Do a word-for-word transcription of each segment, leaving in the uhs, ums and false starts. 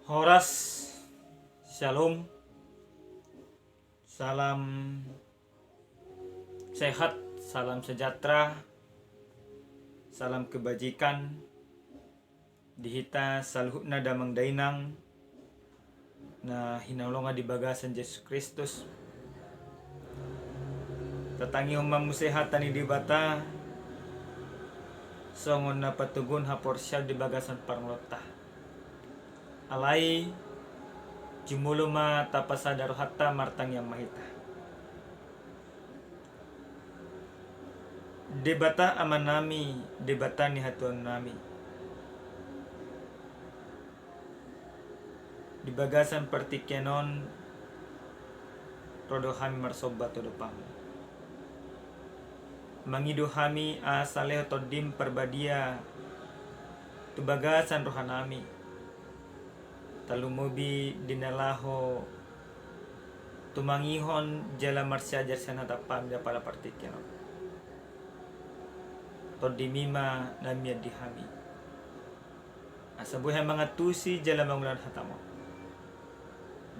Horas, syalom, salam sehat, salam sejahtera, salam kebajikan di hita saluhutna damang dainang na hinaholongan di bagasan Jesus Kristus. Tatangihon ma muse hata ni Debata songon na patoguhon haporseaon di bagasan parngoluonta. Alai jumolo ma tapasada rohanta, martangiang ma hita. Debata Amanami, Debata ni hatuaonnami, di bagasan partingkian on ro do hami marsomba tu adopanMu. Mangido hami asa lehon TondiM Parbadia tu bagasan rohanami, tarlumobi di na laho tumangihon jala marsiajar sian hataMi pada partingkian on. TondiMi ma na mian di hami, asa boi hami mangantusi jala mangulahon hataMon.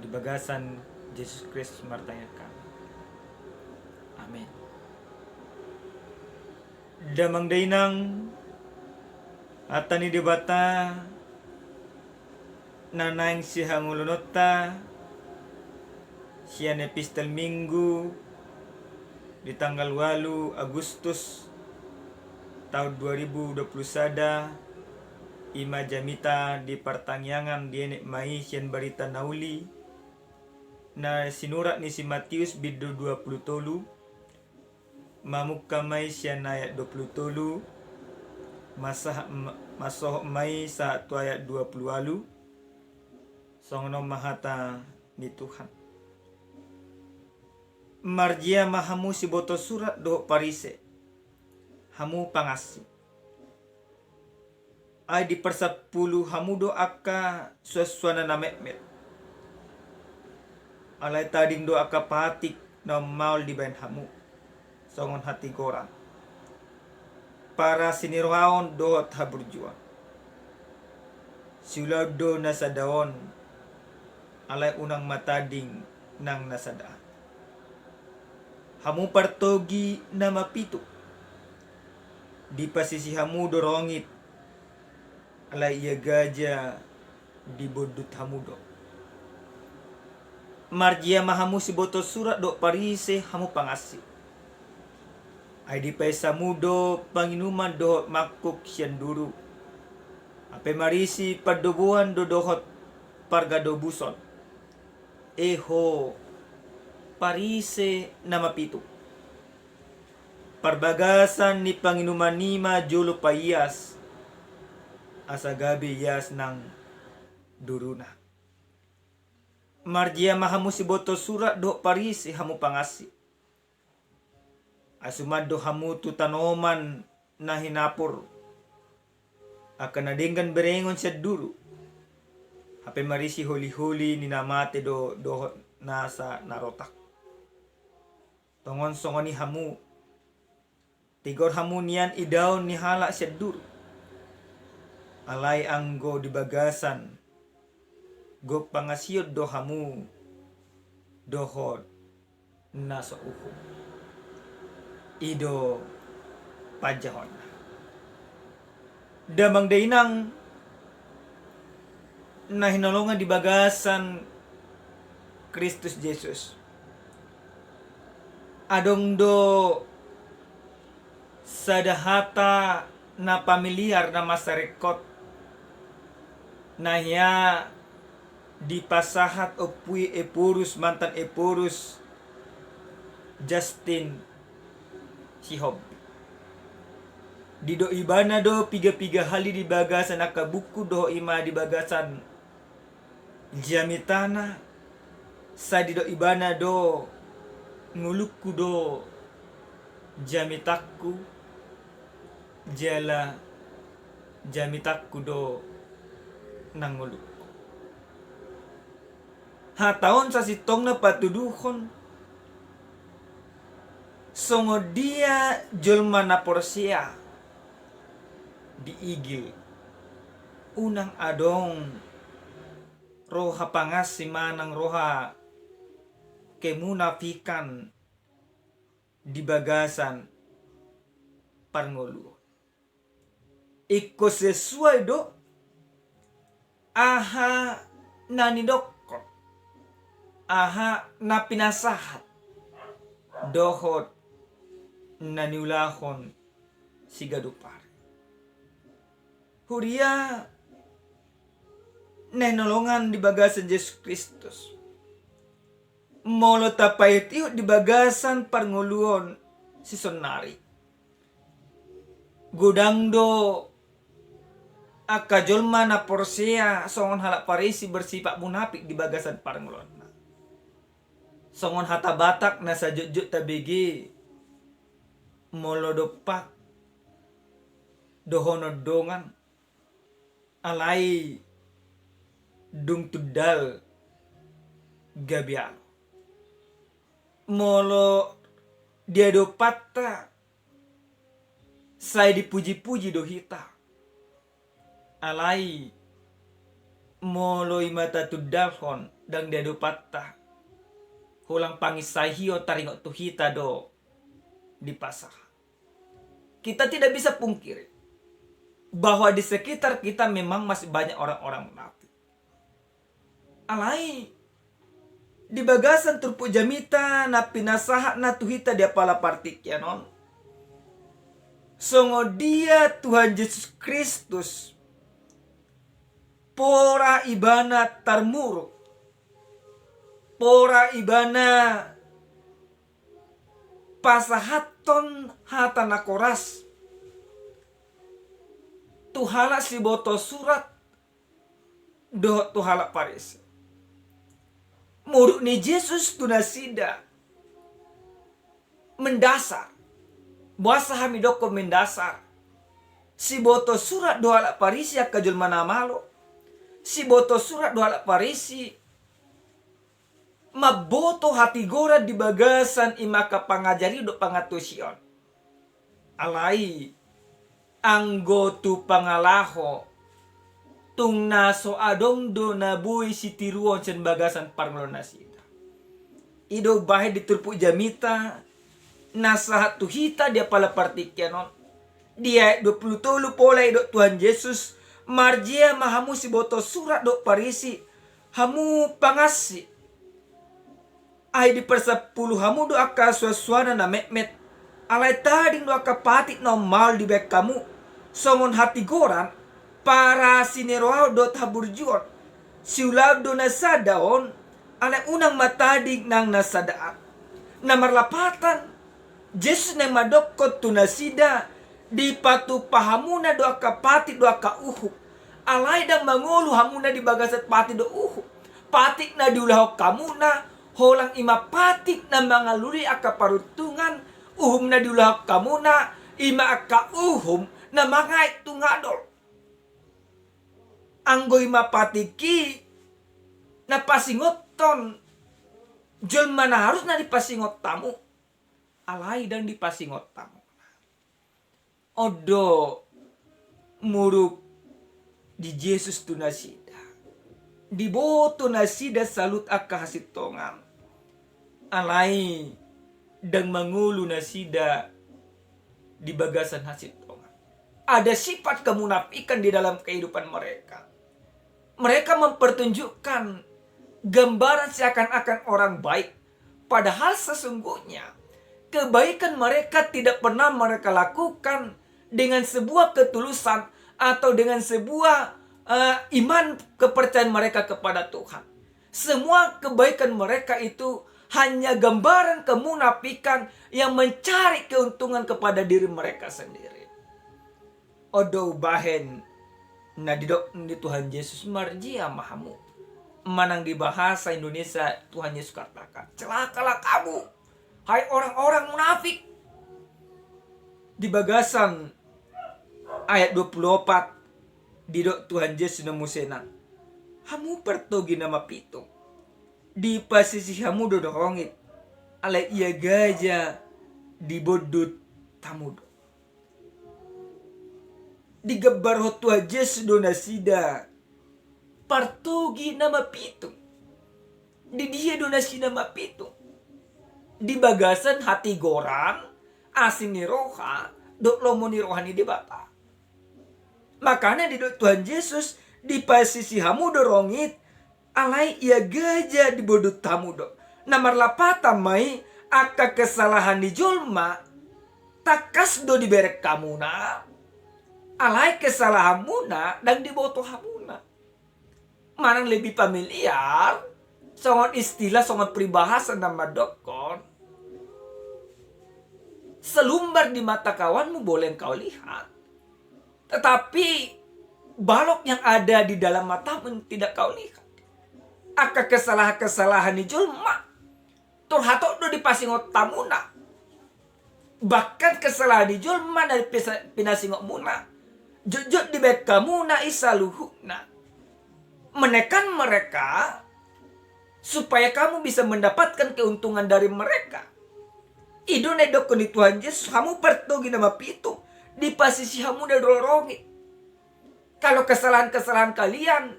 Di bagasan Jesus Kristus martangiang hami. Amen. Damang dainang, hata ni Debata na naeng sihangoluhononta sian Epistel Minggu di tanggal ualu Agustus taon dua ribu dua pulu sada, i ma jamita di partangiangan dienet ma i sian Barita Na Uli na sinurat ni si Matius bindu dua pulu tolu, mamungka ma i sian ayat dua pulu tolu, masahat ma-, mansohot ma i sahat tu ayat dua pulu ualu, songon on ma hata ni Tuhan. Marjea ma hamu siboto surat dohot Parise, hamu pangansi! Ai diparsampulu hamu do angka suansuanna na metmet. Alai tading do angka patik na ummaol dibahen hamu, songon hatigoran, parasinirohaon dohot haburjuon. Siulaon do na sada on, alai unang ma tading nang na sada an. Hamu partogi na mapitung, dipasisi hamu do rongit, alai ia gaja dibondut hamu do. Marjea ma hamu siboto surat dohot Parise, hamu pangansi! Ai dipahes hamu do panginuman dohot mangkuk sian duru, hape marisi pandoboan do dohot pargadobuson. Eho, Parise na mapitung! Parbagasan ni panginuman i ma jolo paias, asa gabe ias nang duruna. Marjea ma hamu siboto surat dohot Parise, hamu pangansi! Ai suman do hamu tu tanoman na hinapur, angka na denggan berengon sian duru, hape marisi holiholi ni na mate do dohot nasa na rotak. Tongon songon i hamu, tigor hamu nian idaon ni halak sian duru. Alai anggo di bagasan, gok pangansion do hamu dohot na so uhum. I do panjahonna. Damang dainang na hinaholongan di bagasan Kristus Jesus, adong do sada hata na familiar, na mansai ringkot, na hea dipasahat Ompu i Ephorus, mantan Ephorus Justin Sihombing. Didok ibana do piga-piga hali di bagasan angka buku dohot i ma di bagasan jamitana, sai didok ibana do, ngolungku do jamitangku, jala jamitangku do nang ngolungku. Hata on sasintongna patuduhon songon dia jolma na porsea diigil, unang adong roha pangassi manang roha kemunafikan di bagasan parngoluon. Ingkon sesuai do aha na nidokkon, aha na pinasahat dohot na niulahon siganup ari. Huria na hinaholongan di bagasan Jesus Kristus, molo tapaihutihut di bagasan parngoluon sisonari, godang do angka jolma na porsea songon halak Parisi bersifat munafik di bagasan parngoluonna. Songon hata Batak na sajotjot tabege, molo dompak dohonon dongan, alai dung tundal gabe alo. Molo di adopanta sai dipujipuji do hita. Alai molo i ma tatundalhon ndang di adopanta, holan panginsaion taringot tu hita do dipasahat. Kita tidak bisa pungkiri bahwa di sekitar kita memang masih banyak orang-orang munafik. Alai di bagasan turpuk jamita na pinasahatna tu hita di apala partingkian on, songon dia Tuhan Jesus Kristus pora ibana tarmuruk, pora ibana pasahathon hata na koras tu halak siboto surat dohot tu halak Parisi. Muruk ni Jesus tu nasida mendasar. Boasa hami dokkon mendasar? Siboto surat do halak Parisi angka jolma na malo. Siboto surat do halak Parisi mamboto hatigoran di bagasan i ma angka pangajarion dohot pangantusion. Alai anggo tu pangalaho, tung na so adong do na boi sitiruon sian bagasan parngoluon nasida. I do umbahen di turpuk jamita na sahat tu hita di apala partingkian on, di ayat dua pulu tolu pola didok Tuhan Jesus, marjea ma hamu siboto surat dohot Parisi, hamu pangassi. Ai diparsampulu hamu do angka suansuana na metmet, alai tading do angka patik na ummaol dibahen hamu, songon hatigoran, parasineroaon dohot haburjuon. Siulaon do na sada on, alai unang ma tading nang na sadaan. Na marlapatan, Jesus naeng mandokkon tu nasida, dipatupa hamuna do angka patik do angka uhum. Alai ndang mangolu hamuna di bagasan patik do uhum. Patik na diulahon hamuna, holan i ma patik na mangalului angka paruntungan, uhum na diulahon hamuna, i ma angka uhum na mangaek tu ngadol. Anggo i ma patik i na pasingothon jolma na harusna dipasingot hamu, alai ndang dipasingot hamu. On do muruk di Jesus tu nasida. Diboto nasida saluhut angka hasintongan, alai ndang mangolu nasida di bagasan hasintongan. Ada sifat kemunafikan di dalam kehidupan mereka. Mereka mempertunjukkan gambaran seakan-akan orang baik, padahal sesungguhnya kebaikan mereka tidak pernah mereka lakukan dengan sebuah ketulusan atau dengan sebuah, eh, iman kepercayaan mereka kepada Tuhan. Semua kebaikan mereka itu hanya gambaran kemunafikan yang mencari keuntungan kepada diri mereka sendiri. On do umbahen na didok ni Tuhan Jesus, marjea ma hamu. Manang di bahasa Indonesia Tuhan Yesus katakan, celakalah kamu, hai orang-orang munafik. Di bagasan ayat dua pulu opat, didok Tuhan Jesus na muse nang, hamu partogi na mapitung. Dipasisi hamu do dongit, alai ia gaja dibondut hamu do. Digambarhon Tuhan Jesus do nasida partogi na mapitung. Di dia do nasida mapitung? Di bagasan hatigoran, asi ni roha, dohot lomo ni roha ni Debata. Makana didok Tuhan Jesus, dipasisi hamu do rongit, alai ia gaja di bodut hamu do. Na marlapatan ma i, angka kesalahan ni jolma tangkas do dibereng hamuna, alai kesalahanmuna ndang diboto hamuna. Manang lebih familiar, songon istilah, songon peribahasa na mandokkon, selumbar di mata kawanmu boleh engkau lihat, tetapi balok yang ada di dalam matamu tidak kau lihat. Angka kesalahan-kesalahan ni jolma torhatot do dipasingot hamuna. Bahkan kesalahan ni jolma na pisa-, pinasingotmuna, jotjot dibaen hamuna i saluhutna. Menekan mereka supaya kamu bisa mendapatkan keuntungan dari mereka. I do na didokkon ni Tuhan Jesus, hamu partogi na mapitung, dipasisi hamu do rongit. Kalau kesalahan-kesalahan kalian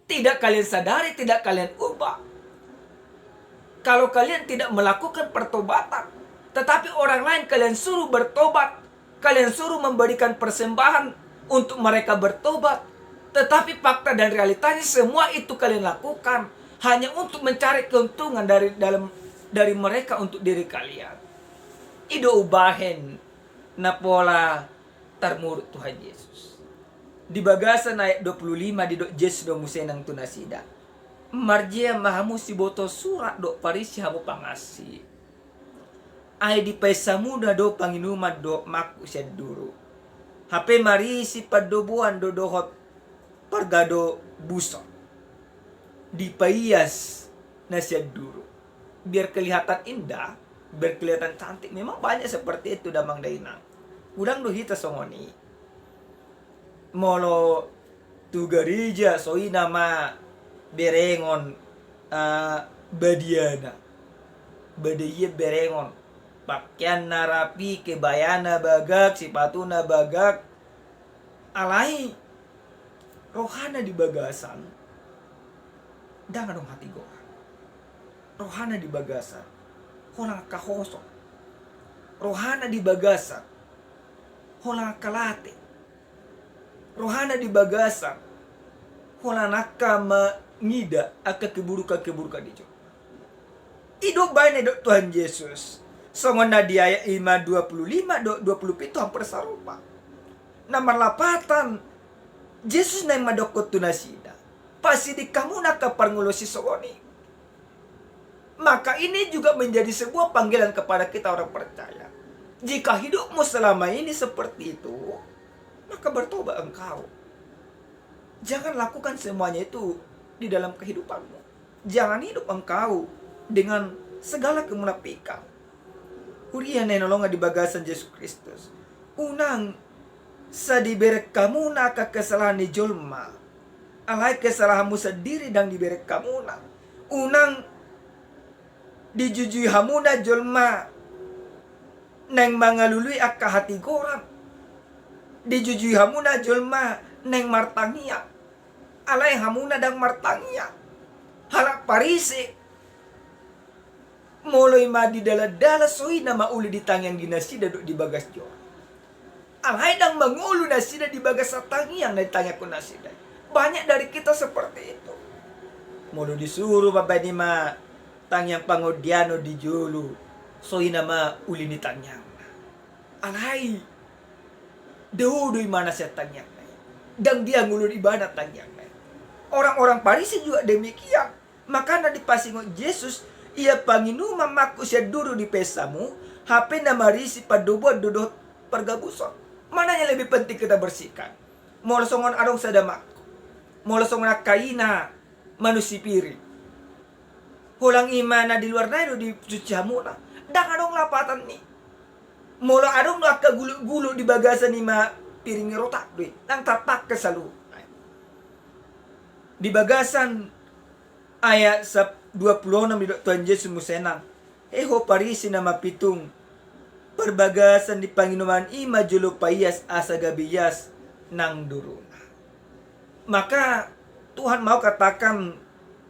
tidak kalian sadari, tidak kalian ubah, kalau kalian tidak melakukan pertobatan, tetapi orang lain kalian suruh bertobat, kalian suruh memberikan persembahan untuk mereka bertobat, tetapi fakta dan realitanya semua itu kalian lakukan hanya untuk mencari keuntungan dari dalam, dari mereka untuk diri kalian. I do umbahen na pola tarmuruk Tuhan Jesus. Di bagasan ayat dua puluh lima didok Jesus do muse nang tu nasida, marjea ma hamu siboto surat dohot Parisi, hamu pangansi. Ai dipaihut hamuna do panginuman dohot mangkuk sian duru, hape marisi pandoboan do dohot pargabuson, dipaias na sian duru. Biar kelihatan indah, biar kelihatan cantik. Memang banyak seperti itu, damang dainang. Godang do hita songon i. Molo tu gareja, songon i nama berengon, eh, badiana. Badiana berengon. Pakeanna rapi, kebayana bagak, sipatuna bagak. Alai rohana di bagasan ndang adong hatigoran. Rohana di bagasan holan angka hoso. Rohana di bagasan holan angka late. Rohana di bagasan holan angka mangida angka keburukan-keburukan di jolo. I do umbahen na didok Tuhan Jesus, songon na di ayat lima, dua puluh lima dohot dua puluh pitu hampir sarupa. Na marlapatan, Jesus naeng mandokkon tu nasida, pasiding hamuna angka parngoluon sisongon i. Maka ini juga menjadi sebuah panggilan kepada kita orang percaya. Jika hidupmu selama ini seperti itu, maka bertobat engkau. Jangan lakukan semuanya itu di dalam kehidupanmu. Jangan hidup engkau dengan segala kemunafikan. Huria na hinaholongan di bagasan Jesus Kristus, unang sai dibereng hamuna angka kesalahan ni jolma, alai kesalahanmu sandiri ndang dibereng hamuna. Unang dijujui hamuna jolma naeng mangalului angka hatigoran. Dijujui hamuna jolma naeng martangiang, alai hamuna ndang martangiang. Halak Parise, molo i ma di dalan-dalan, songon i nama uli di tangiang di nasida dohot di bagas joro. Alai ndang mangolu nasida di bagasan tangiang na ditangiangkon nasida. Banyak dari kita seperti itu. Molo disuru mambaen i ma tangiang pangondianon di jolo, songon i nama uli ni tangiangna. Alai dao do ibana sian tangiangna i. Ndang diangolu ibana tangiangna i. Orang-orang Parise juga demikian. Makana dipasingot Jesus, ia panginuman mangkuk sian duru dipaias hamu, hape na marisi pandoboan do dohot pargabuson. Mana yang lebih penting kita bersihkan? Molo songon adong sada mangkuk, molo songon angka ina manusi piring, holan i ma na di luar nai do disuci hamuna. Ndang adong lapatan ni. Molo adong do angka guluk-guluk di bagasan i ma piring i, rotak do i, ndang tarpangke saluhutna. Di bagasan ayat sap-, dua puluh enam didok Tuhan Jesus muse nang, "He ho Parise na mapitung, parbagasan ni panginuman i ma jolo paias asa gabe ias nang duruna." Maka Tuhan mau katakan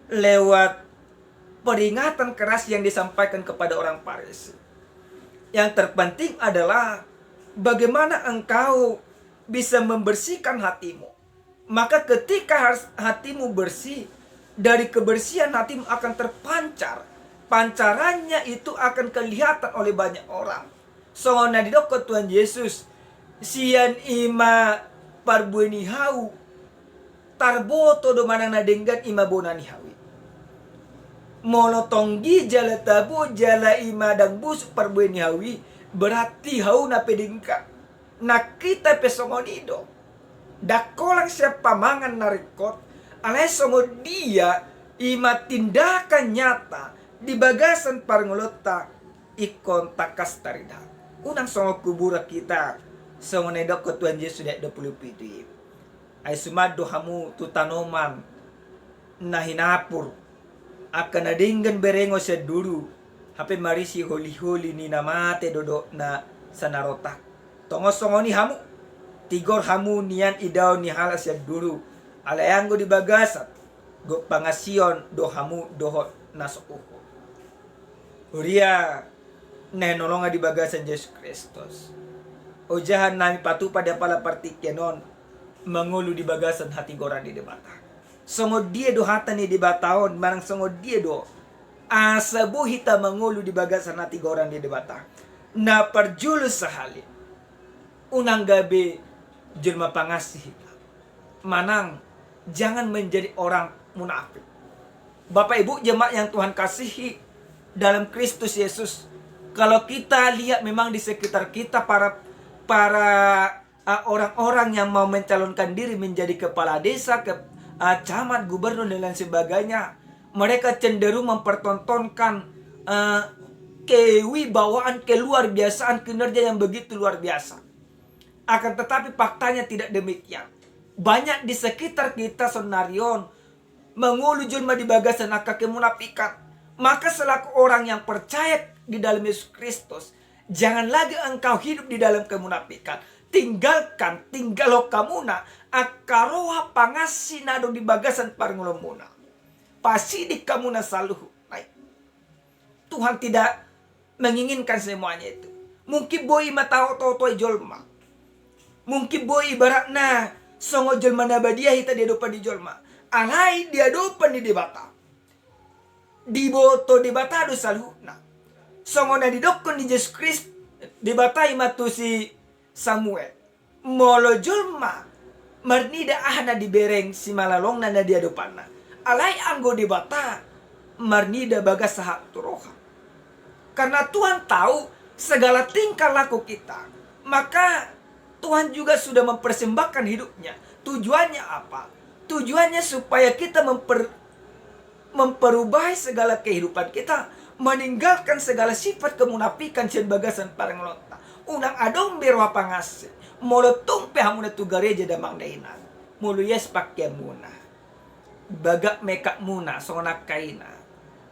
lewat peringatan keras yang disampaikan kepada orang Farisi. Yang terpenting adalah bagaimana engkau bisa membersihkan hatimu. Maka ketika hatimu bersih, dari kebersihan hatimu akan terpancar. Pancarannya itu akan kelihatan oleh banyak orang. Songon na didokkon Tuhan Yesus, sian i ma parbue ni hau tarboto do manang na denggan i ma bona ni hau i. Molo tonggi jala tabo jala i ma dang busuk parbue ni hau i, berarti hauna pe denggan. Nang hita pe songon i do. Dang holan sian pamangan na ringkot, alai songon dia i ma tindakan nyata di bagasan parngoluonta ingkon tangkas tarida. Unang songon kuburan hita, songon na didokkon Tuhan Yesus di ayat dua puluh pitu i. Ai suman do hamu tu tanoman na hinapur, angka na denggan berengon sian duru, hape marisi holiholi ni na mate do dohot na sanarotak. Tongon songon i hamu, tigor hamu nian idaon ni halak sian duru, alai anggo di bagasan, gok pangasion do hamu dohot na so uhum. Huria na hinaholongan di bagasan Jesus Kristus, ojahan nami patupa di apala partingkian on, mangolu di bagasan hatigoran ni Debata. Songon dia do hata ni Debata on, manang songon dia do asa boi hita mangolu di bagasan hatigoran ni Debata? Na parjolo sahali, unang gabe jelma pangasih hita, manang jangan menjadi orang munafik. Bapak Ibu jemaat yang Tuhan kasihi dalam Kristus Yesus, kalau kita lihat memang di sekitar kita para para ah, orang-orang yang mau mencalonkan diri menjadi kepala desa, ke, ah, camat, gubernur dan lain sebagainya, mereka cenderung mempertontonkan eh, kewibawaan, keluar biasaan, kinerja yang begitu luar biasa. Akan tetapi faktanya tidak demikian. Banyak di sekitar kita sonari on mangolu jolma di bagasan angka kemunafikan. Maka selaku orang yang percaya di dalam Yesus Kristus, jangan lagi engkau hidup di dalam kemunafikan. Tinggalkan, tinggalhon hamuna angka roha pangasih na adong di bagasan parngoluonmuna. Pasiding hamuna saluhutna i. Tuhan tidak menginginkan semuanya itu. Mungkin boi ma taoto-oto i jolma. Mungkin boi ibaratna songon jolma na badia hita di adopan ni jolma. Alai di adopan ni Debata, diboto Debata do saluhutna. Songon na didokkon ni Jesus Kristus, Debata i ma tu si Samuel. Molo jolma marnida aha na dibereng simalolongna na di adopanna, alai anggo Debata marnida bagas sahat tu roha. Karena Tuhan tahu segala tingkah laku kita, maka Tuhan juga sudah mempersembahkan hidupnya. Tujuannya apa? Tujuannya supaya kita memper memperubahi segala kehidupan kita, meninggalkan segala sifat kemunafikan sian bagasan parngoluonta. Unang adong be roha pangasih. Molo tung pe hamuna tu gareja damang dainang, molo ias pakeanmuna, bagak mekapmuna songon angka ina,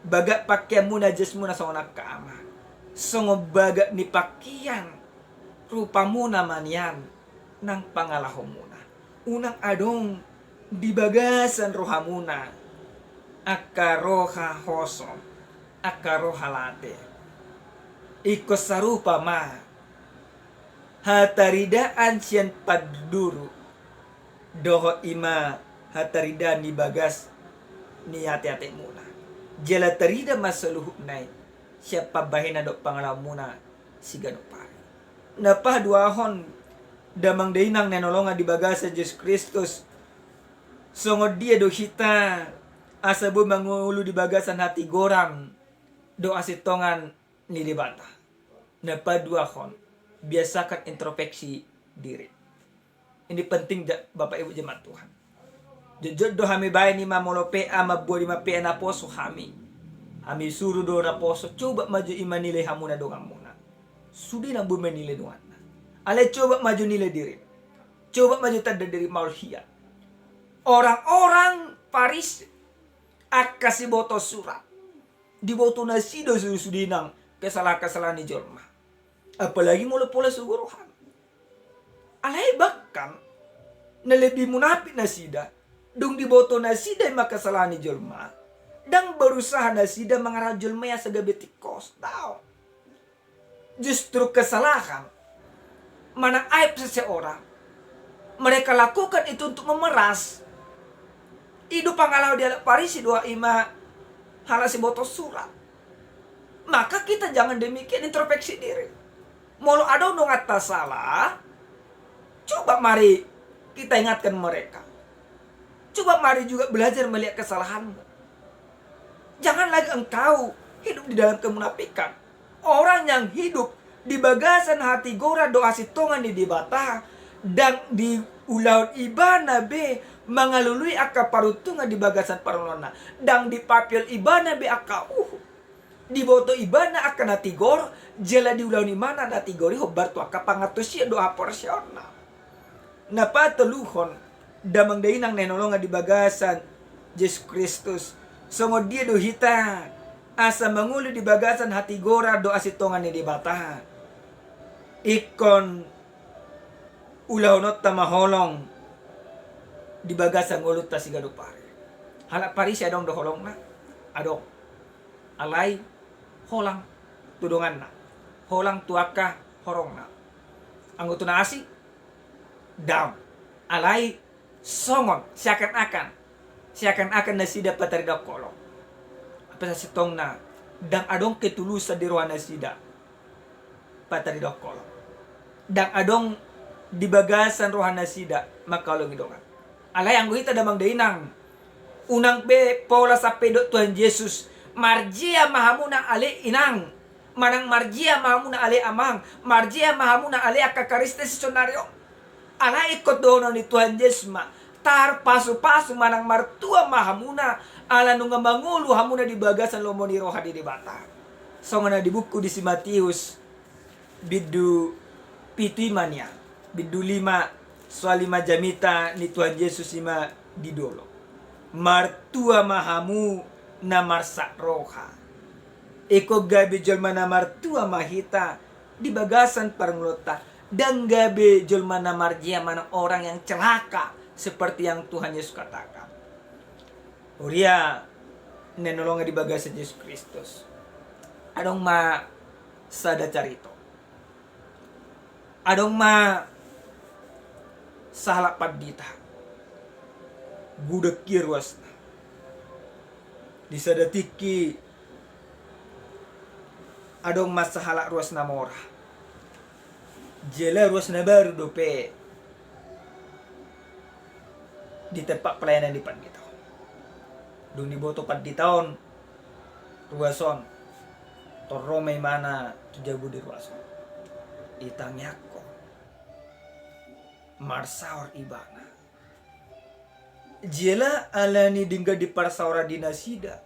bagak pakeanmuna, jasmuna songon angka ama, songon bagak ni pakean rupamuna ma nian nang pangalahomuna. Unang adong di bagasan rohamuna angka roha hosom, angka roha late. Ingkon sarupa ma hataridaan sian panduru dohot i ma hataridaan di bagas ni ateatemuna. Jala tarida ma saluhutna i sian pambahenan dohot pangalahomuna siganup ari. Na paduahon, damang dainang na hinaholongan di bagasan Jesus Kristus, songon dia do hita asa boi mangolu di bagasan hatigoran dohot hasintongan ni Debata? Na paduahon, biasakan introspeksi diri. Ini penting, ja-, Bapak Ibu jemaat Tuhan. Jotjot do hami baen i ma molo P A, mamboan i ma P A naposo hami. Hami suru do naposo, coba ma jo i manilai hamuna donganmuna. Sude nang boi manilai donganna. Alai coba ma jo nilai diri. Coba ma jo tanda diri maol hian. Orang-orang Farisi, angka siboto surat, diboto nasida sude-sude nang kesalahan-kesalahan ni jolma. Apalagi molo pola sogo rohana. Alai bahkan na lebih munafik nasida, Dung diboto nasida i ma kesalahan ni jolma, ndang berusaha nasida mangarahon jolma i asa gabe tingkos, daong. Justru kesalahan manang aib seseorang, mereka lakukan itu untuk memeras. I do pangalaho di halak Parisi do, i ma halak siboto surat. Maka kita jangan demikian, introspeksi diri. Molo adong donganta sala, coba mari kita ingatkan mereka. Coba mari juga belajar melihat kesalahanmu. Jangan lagi engkau hidup di dalam kemunafikan. Orang yang hidup di bagasan hatigoran dohot hasintongan ni Debata, ndang diulahon ibana be mangalului angka paruntungan di bagasan parngoluonna, ndang dipapiol ibana be angka uhum. Diboto ibana angka na tigor, jala diulahon ibana na tigor i hombar tu angka pangantusion dohot haporseaonna. Na patoluhon, damang dainang na hinaholongan di bagasan Jesus Kristus, songon dia do hita asa mangolu di bagasan hatigoran dohot hasintongan ni Debata? Ingkon ulahononta ma holong di bagasan ngolunta siganup ari. Halak Parisi adong do holongna? Adong. Alai holang tu donganna, holang tu angka horongna. Anggo tu na asing, daong. Alai songon seakan-akan, seakan-akan nasida pataridahon holong. Hape sasintongna ndang adong ketulusan di roha nasida pataridahon holong. Ndang adong di bagasan roha nasida mangkaholongi dongan. Alai anggo hita damang dainang, unang be pola sampe didok Tuhan Jesus, marjea ma hamu na ale inang, manang marjea ma hamu na ale amang, marjea ma hamu na ale angka Kristen sisaonari on. Alai ingkon dohonon ni Tuhan Jesus ma, tarpasupasu manang martua ma hamuna, ala nunga mangolu hamuna di bagasan lomo ni roha ni Debata. Songon na di buku di si Matius, bindu pitu i ma nian, bindu lima, soal i ma jamita ni Tuhan Jesus i ma di dolok. Martua ma hamu na marsak roha. Ingkon gabe jolma na martua ma hita di bagasan parngoluonta, ndang gabe jolma na marjea manang orang yang celaka seperti yang Tuhan Yesus katakan. Huria na hinaholongan di bagasan Jesus Kristus. Adong ma sada carito. Adong ma sahalak pandita. Godang i ruasna. Di sada tingki adong ma sahalak ruas na mora. Jala ruas na baru dope di tempat pelayanan ni pandita on. Dung diboto pandita on ruas on, tor ro ma imana tu jabu di ruas on. Ditangiangkon. Marsaor ibana. Jala alani denggan di parsaoran ni nasida,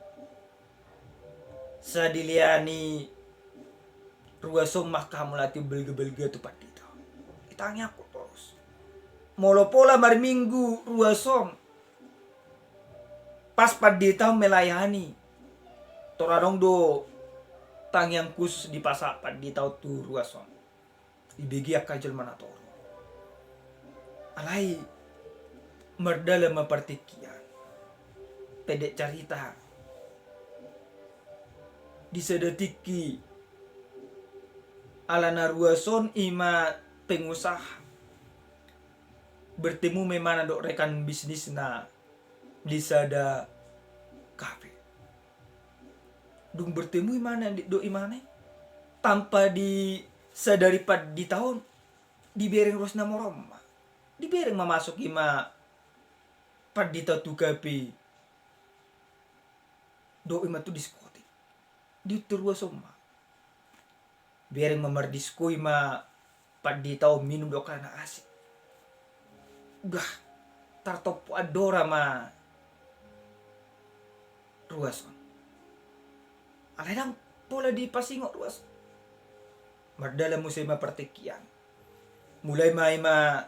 sai dileani ruas on ma angka hamauliateon balga-balga tu pandita on. Ditangiangkon torus. Molo pola marminggu ruas on, pas pandita on melayani, tor adong do tangiang khusus dipasahat pandita on tu ruas on. Dibege angka jolma na toru. Alai mardalan ma partingkian. Pendek carita, di sada tingki alana ruas on i ma pengusaha, bertemu ma imana dohot rekan bisnisna di sada kafe. Dung bertemu imana dohot imana i, tanpa disadari pandita on, dibereng ruas na mora on ma. Dibereng ma masuk i ma pandita tu kafe i, dohot i ma tu diskotik. Diutur ruas on ma. Bereng ma mardisko i ma pandita on, minum do angka na asing. Bah, tartompo andora ma ruas on. Alai ndang pola dipasingot ruas on. Mardalan muse ma partingkian. Mulai ma i ma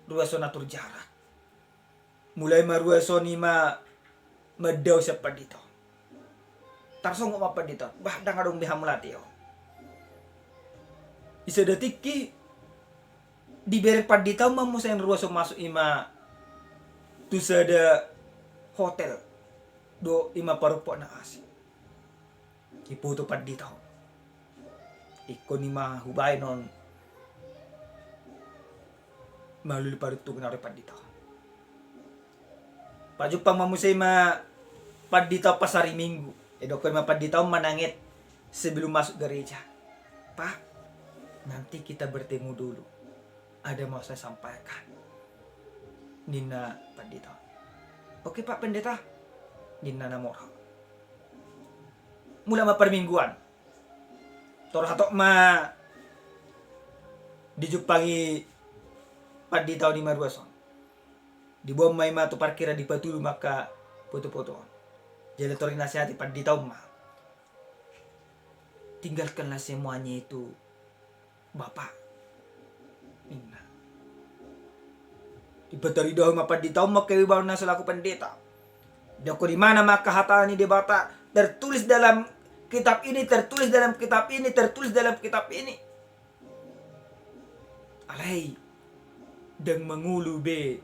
ruas on atur jarak. Mulai ma ruas on i ma mandao sian pandita on. Tarsongot ma pandita on, bah, ndang adong be hamauliateon. Di sada tingki dibereng pandita on ma muse ruas on masuk i ma tu sada hotel do i ma parompuan na asing. Diboto pandita on. Ingkon i ma hubaen on maluli paruntungan na ro pandita on. Pajumpang ma muse i ma pandita on pas ari Minggu. Didokkon i ma pandita on mananget sebelum masuk gereja, "Pak, nanti kita bertemu dulu. Ada mau saya sampaikan," ninna pandita on. "Oke, Pak Pendeta," ninna na mora. Mulak ma parmingguan. Tor hatop ma dijumpangi pandita on i ma ruas on. Diboan ma i ma tu parkiran, dipatudu ma angka foto-foto on. Jala tor dinasihati pandita on ma, "Tinggalkanlah semuanya itu, Bapak," ninna. Dipataridahi ma pandita on ma kewibawaonna selaku pendeta. Didokkon i ma na ma angka hata ni Debata, "Tertulis dalam kitab ini, tertulis dalam kitab ini, tertulis dalam kitab ini." Alai ndang mangolu be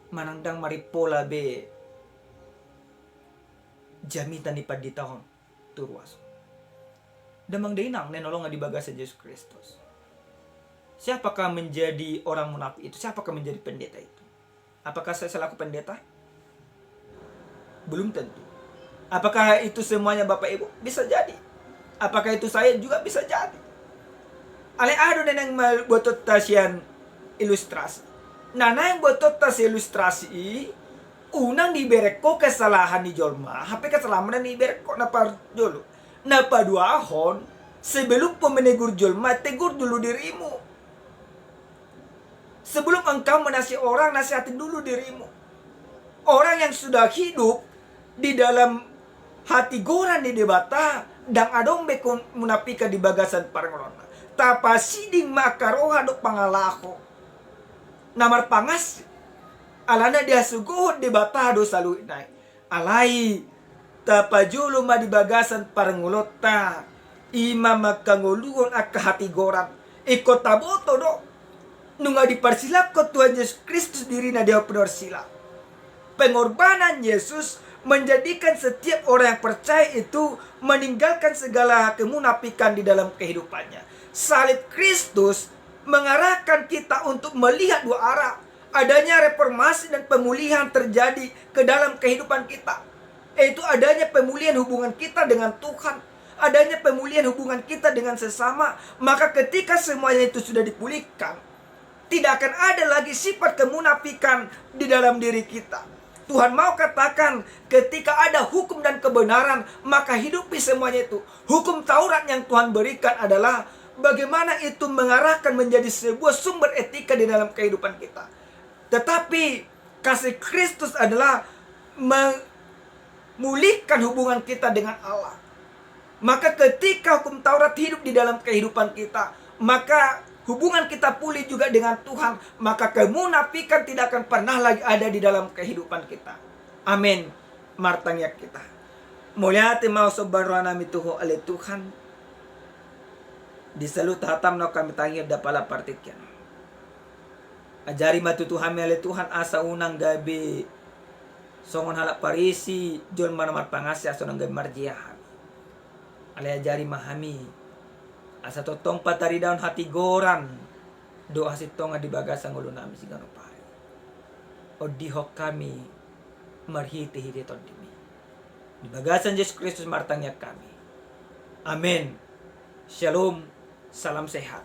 manang ndang marimpola be jamita ni pandita on tu ruas on. Damang dainang na hinaholongan di bagasan Jesus Kristus, siapakah menjadi orang munafik itu? Siapakah menjadi pendeta itu? Apakah saya selaku pendeta? Belum tentu. Apakah itu semuanya Bapak Ibu? Bisa jadi. Apakah itu saya juga? Bisa jadi. Alai aha do na naeng ma-, buatonta sian ilustrasi? Na naeng buatonta sian ilustrasi i, unang dibereng ho kesalahan ni jolma, hape kesalahan ma na dibereng ho na parjolo. Na paduahon, sebelum ho menegur jolma, tegur dulu dirimu. Sebelum engkau menasihati orang, nasihati dulu dirimu. Orang yang sudah hidup di dalam hatigoran ni Debata, ndang adong be kemunafikan di bagasan parngoluonna. Tapasiding ma angka roha dohot pangalaho na marpangansi, alana dihasogohon Debata do saluhutna i. Alai tapajolo ma di bagasan parngoluonta, i ma mangkangoluhon angka hatigoran. Ingkon taboto do, nunga diparsilangkon Tuhan Jesus Kristus dirina di ahu pinorsila. Pengorbanan Yesus menjadikan setiap orang yang percaya itu meninggalkan segala kemunafikan di dalam kehidupannya. Salib Kristus mengarahkan kita untuk melihat dua arah. Adanya reformasi dan pemulihan terjadi ke dalam kehidupan kita, yaitu adanya pemulihan hubungan kita dengan Tuhan, adanya pemulihan hubungan kita dengan sesama. Maka ketika semuanya itu sudah dipulihkan, tidak akan ada lagi sifat kemunafikan di dalam diri kita. Tuhan mau katakan, ketika ada hukum dan kebenaran, maka hidupi semuanya itu. Hukum Taurat yang Tuhan berikan adalah bagaimana itu mengarahkan menjadi sebuah sumber etika di dalam kehidupan kita. Tetapi kasih Kristus adalah memulihkan hubungan kita dengan Allah. Maka ketika hukum Taurat hidup di dalam kehidupan kita, maka hubungan kita pulih juga dengan Tuhan, maka kemunafikan tidak akan pernah lagi ada di dalam kehidupan kita. Amin. Martangiang hita. Mauliate ma, somba roha nami tu Ho ale Tuhan, di saluhut hataM na hami tangi di apala partingkian. Ajari ma tutu hami ale Tuhan, asa unang gabe songon halak Parisi, jolma na marpangansi, asa unang gabe marjea hami. Alai ajari ma hami, asa tongtong pataridahon hatigoran dohot hasintongan di bagasan ngolu nami siganup ari. Ondihon hami marhitehite TondiMi. Di bagasan Jesus Kristus martangiang hami. Amen. Shalom. Salam sehat.